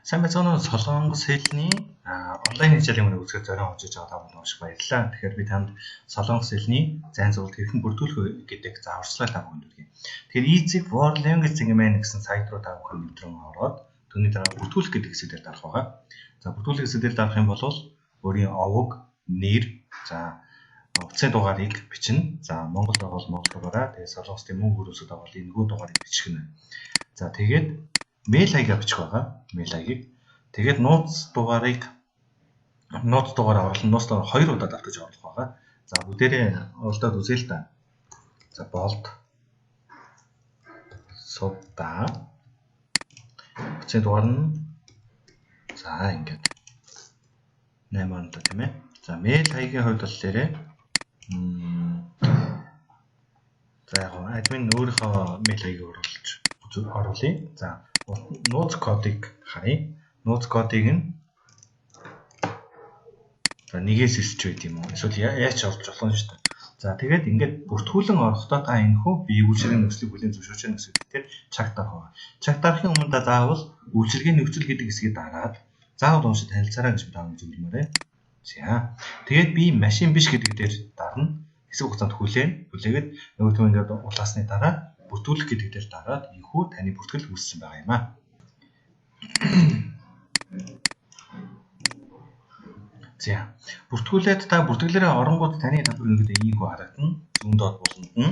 Сайн байцгаана уу? Солонгос хэлний онлайн хичээлийн өмнө үзэхэд зорион орж иж байгаа та бүхэнд маш их баярлалаа. Тэгэхээр би танд солонгос хэлний зайн сургалт хэрхэн бүрдүүлэх вэ гэдэг зааварчилгаа та бүхэнд өгье. Тэгэхээр Easy World Language Exam гэсэн сайт руу та бүхэн нэвтрэн ороод түүний дараа бүрдүүлэх гэдэг хэсэг дээр дарах байгаа. За, бүрдүүлэх хэсэг дээр дарах юм бол өөрийн овог, нэр, за утасны дугаарыг бичнэ. За, Монгол байгаа бол Монгол дугаараа, тэгээд солонгосын мөн хөрөөсөд байгаа бол энэхүү дугаарыг бичих нь. За, тэгээд мэйл хаягаа бичих байгаа. Мэйл хаягийг. Тэгээд нууц дугаарыг нууц дугаар оруулна. Нууц дугаар 2 удаа давтаж оруулах байгаа. За, бүгдээрээ уралдаад үзье л да. За, болд суда утасны дугаар нь за ингээд 8 онтой тийм ээ. За, мэйл хаягийн хувьд болохоор за яг админ өөрийнхөө мэйл хаягийг оруулж оруулъя. За, нууц кодыг харъя. Нууц кодыг нь за нэгээс эсч байд юм уу? Эсвэл яаж орж болох юм шүү дээ. За, тэгээд ингээд бүртгүүлэн орохдоо та энэхүү бие үйлчилгээний нөхцөлийг хүлээн зөвшөөрч байгаа гэсэн үг дээр чаг дарах байгаа. Чаг дарахын өмнө та заавал үйлчилгээний нөхцөл гэдэг хэсгийг дараад заавал уншиж танилцаарай гэж би та бүхэнд зөвлөмөр байна. За, тэгээд би машин биш гэдэг дээр дарна. Хэсэг хугацаанд хүлээн. Хүлээгээд нөгөө түн ингээд улаасны дараа бүртгүүлэх гэдэг дээр дараад энэхүү таны бүртгэл үүссэн байгаа юм аа. За, бүртгүүлээд та бүртгэлээрээ оронгууд таны талбар ерөнхийдөө ийхүү харагдана. Зүүн доод буланд нь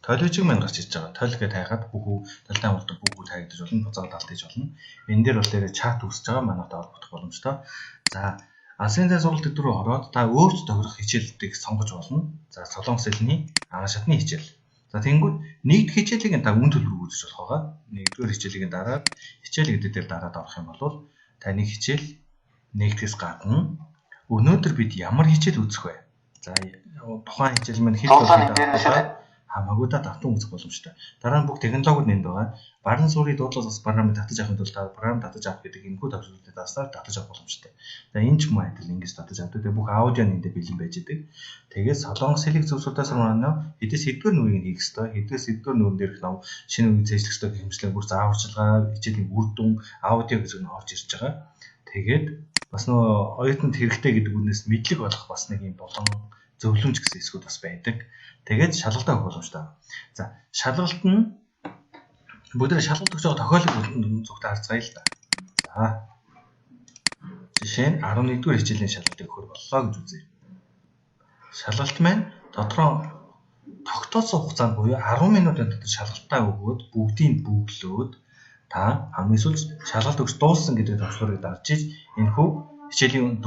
толиочиг маань гарч ирж байгаа. Тол гэж хайхад бүх талтай хамгаалдаг бүх үг хайгдаж болно, буцаагаад алдаж болно. Энэ дээр болохоор чат үүсэж байгаа, манайтай холбогдох боломжтой. За, алсын зай сургалт гэдэг рүү ороод та өөрт тохирох хичээлүүдийг сонгож болно. За, солонгос хэлний анхан шатны хичээл. За, тэгэнгүүт нэгд хичээлийг та үн төлбөрөөр үзэж болох байгаа. Нэгдүгээр хичээлийг дараад хичээл гэдэг дээр дараад орох юм бол таны хичээл нэгдэхээс гадна өнөөдөр бид ямар хичээл үзэх вэ? За, тухайн хичээл маань хэл болдог хамаагүй та давтан үзэх боломжтой. Дараа нь бүх технологиуд нэнд байгаа. Баруун суурийн дуудлага бас програмыг татаж авахын тулд та програм татаж авах гэдэг энэхүү товчлуурыг даснаар татаж авах боломжтой. За, энэ ч юм уу адил ингэж татаж авдаг. Тэгээ бүх аудио нэндээ бэлэн байж идэг. Тэгээд солонгос хэлийг зөв судалсан маань хэдээс хэддүгээр нүрийг хийх ёстой, хэдээс хэддүгээр нүрэн дээрх ном шинэ үгийг цээжлэх ёстой гэх мэтлэн бүр зааварчилгаа, хичээлийн үр дүн, аудио гэж нь орж ирж байгаа. Тэгээд бас нөгөө оюутанд хэрэгтэй гэдэг үгнээс мэдлэг болох бас нэг юм болон зөвлөмж гэсэн хэсгүүд бас байдаг. Тэгээд шалгалтаа өгөх боломжтой. За, шалгалт нь бүгдээ шалгалт өгч байгаа тохиолдол зүгтээ харцгаая л да. За, жишээ нь 11-р хичээлийн шалгалтыг өгөхөр боллоо гэж үзье. Шалгалт маань тодорхой тогтоосон хугацаанд буюу 10 минутын дотор шалгалтаа өгөөд бүгдийг бөглөөд та хамгийн сүүлд шалгалт өгч дууссан гэдэг товчлуурыг дарж иж энэхүү хичээлийн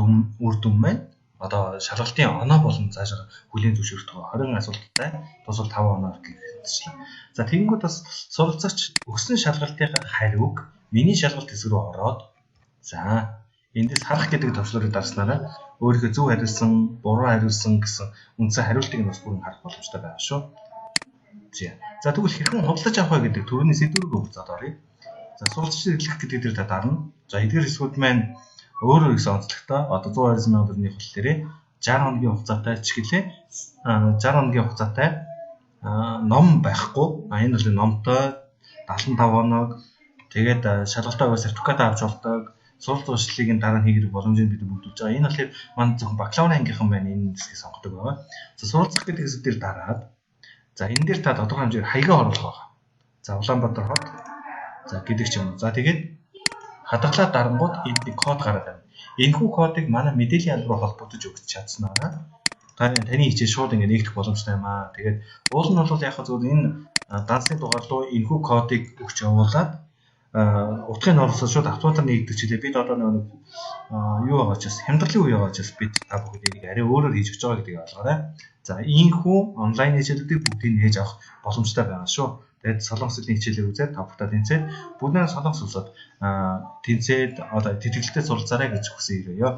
үр дүн маань одоо шалгалтын оноо болон цаашаа хүлээн зөвшөөрөх 20 асуулттай тусал 5 оноо гэх мэтчлэн. За, тэгэнгүүт бас суралцагч өгсөн шалгалтынхаа хариуг миний шалгалт хэсэг рүү ороод за эндээс харах гэдэг товчлуурыг дарснараа өөрийнхөө зөв хариулсан, буруу хариулсан гэсэн үндсэн хариултыг нь бас бүрэн харах боломжтой байгаа шүү. За, тэгвэл хэрхэн худалдаж авах вэ гэдэг түрүүний сэдвүүрээ буцаад оръё. За, суралцагчид эдлэх гэдэг дээр та дарна. За, эдгээр хэсгүүд маань өөрөөр ихсэн онцлогтой. Одоо 129 сая төгрөгийн болохоор 60 хоногийн хугацаатай ч гэлээ 60 хоногийн хугацаатай ном байхгүй. А энэ бол номтой 75 хоног тэгээд шалгалтаа өгөө сертификат авч болдог. Суралц туршлалыг нь дараа нь хийх боломжийг бид бүрдүүлж байгаа. Энэ болохоор манд зөвхөн бакалаврын ангийнхан байна энэ хэсгийг сонгодог байгаа. За, суралцах гэдэг хэсэг дээр дараад за энэ дээр та тодорхой хэмжээгээр хаягаа оруулах байгаа. За, Улаанбаатар хот за гэдэг ч юм уу. За, тэгээд хадгалаад дарангууд энд нэг код гараад байна. Энэхүү кодыг манай мэдээллийн алба руу холбогдож өгч чадсанараа таны хичээл шууд ингэ нэгдэх боломжтой юм аа. Тэгээд уул нь бол яг зөвхөн энэ дансны дугаар руу энэхүү кодыг өгч явуулаад утгын оруулсаар шууд автоматар нэгдэх чилээ. Бид одоо нэг юу байгаа ч бас хямдралын үе байгаа ч бас бид та бүхэнд энийг арай өөрөөр хийж өгч байгаа гэдгийг ойлгоорой. За, ийхүү онлайн хичээлүүдийг бүгдийг нээж авах боломжтой байгаа шүү. Тэгээд солонгос хэлний хичээлээ үзээд тавтаа тэнцээд бүгдээ солонгос улсад тэнцээд одоо тэтгэлэгтэй суралцаарай гэж хүсэн ирээё.